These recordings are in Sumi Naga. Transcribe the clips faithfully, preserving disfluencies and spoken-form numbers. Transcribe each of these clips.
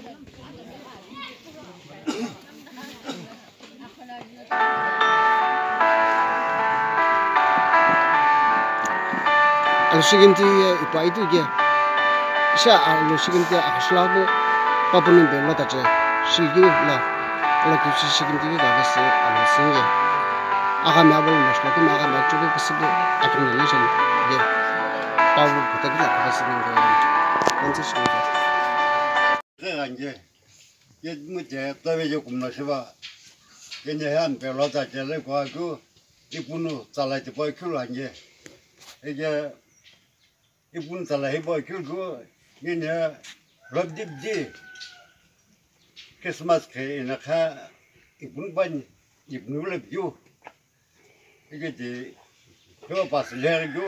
Alo shikimti ye ipa itu ye. Sha alo shikimti akashla bu papunu be lo tache shilgi la. Alo kishi shikimti ye ga se alo singe. Aga me abal mashla kuma aga me chuku kusibu akimna nation ye. Pawu kutaki la kasi nge. Konti shikimti. Ghange, ye mute tove je kumna shiva. Kene han pe lo ta chele kwa ku, ipunu tsala tipa khulu ange. Ege, ipunu tsala hipa khulu ku, nene love deep di. Christmas ke ina kha, ipunu ban, ipunu le biu. Ikiti, yo pas lergu,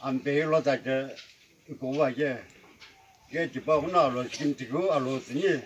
ampe lo ta ke, ikuwa ke, ke tipa kuna lo skin tiku alo sini.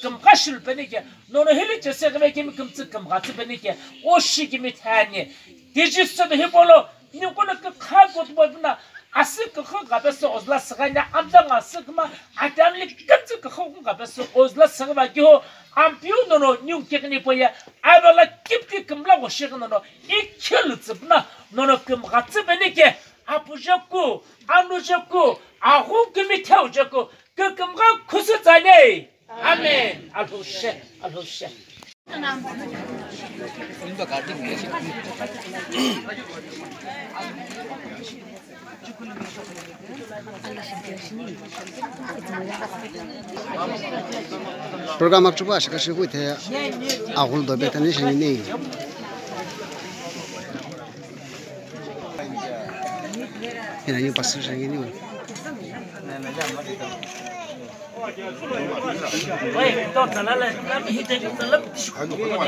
Kümgha shilu penike, nono hili chese kime kimi kümtsü kümgha tsü penike, o shi kimi thani. Tiji sebe hipolo, nikuna kükha kutbo bina, asi kükha gabe so ozla sganya, amda nga sükma, atamli kümtsü kükha ku gabe so ozla sgma kiho, ampiu nono, niu kekni poye, abala kipti kümla go shik nono, ikhilu tsübna, nono kümgha tsü penike, apuja ku, anuja ku, ahu kimi theuja ku, kükümgha khusu tsale. Amen. Alhoshe, alhoshe. Program akchupa shika shiku the agul do betani shini. Ina ni pastor shini.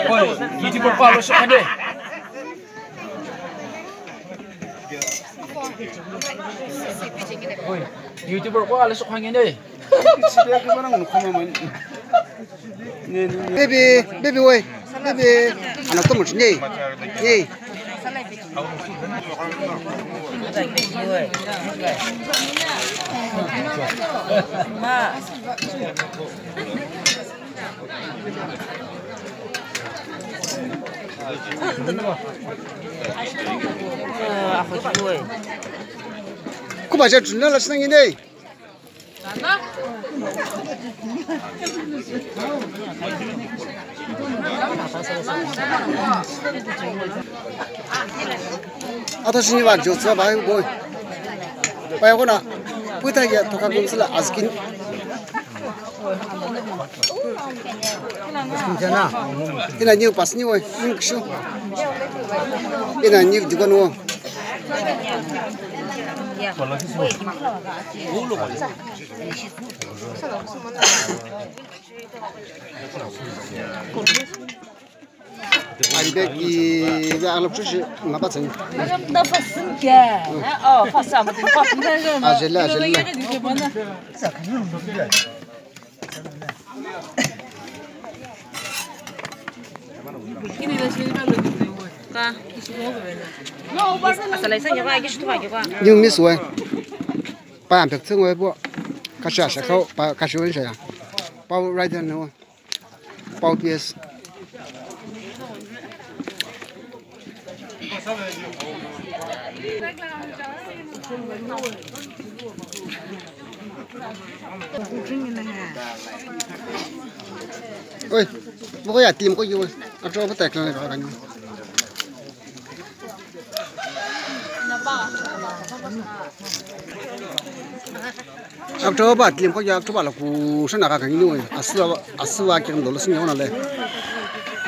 Oi, YouTuber pa lo shokane. Oi, YouTuber pa lo shokane. Baby, baby, oi. Baby, ana to much, nei. Nei. Kuba ja chunna la sinang nei. Ata sini ba jo sa ba boy. Ba ko na. Puta ya to ka gun sala askin. Ina niu pas niu oi, niu kishu. Ina niu digon wo. Ari be ki be alap chushi ngapa tsani. Ajele, ajele. New Miss we. Pa ampek tseng we bo. Kasha sha kau pa kasha wen sha ya. Pa right hand no. Pau P S. Oi, buko ya tim ko yo. Atro ko tak lang ka kan. October tlim ko ya October la ku sana ka kan ni. Asu asu wa kin dolo sin yona le.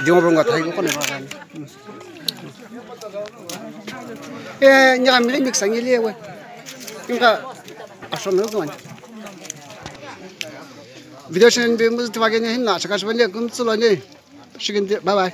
Dimo bronga thai ko ne ka kan. Eh, nyagami mix angi liye we. Inka asho no zone. Video shini bi muzu tiwageni hinna, shaka shibani kumtsulo ni. Shigindi, bye bye.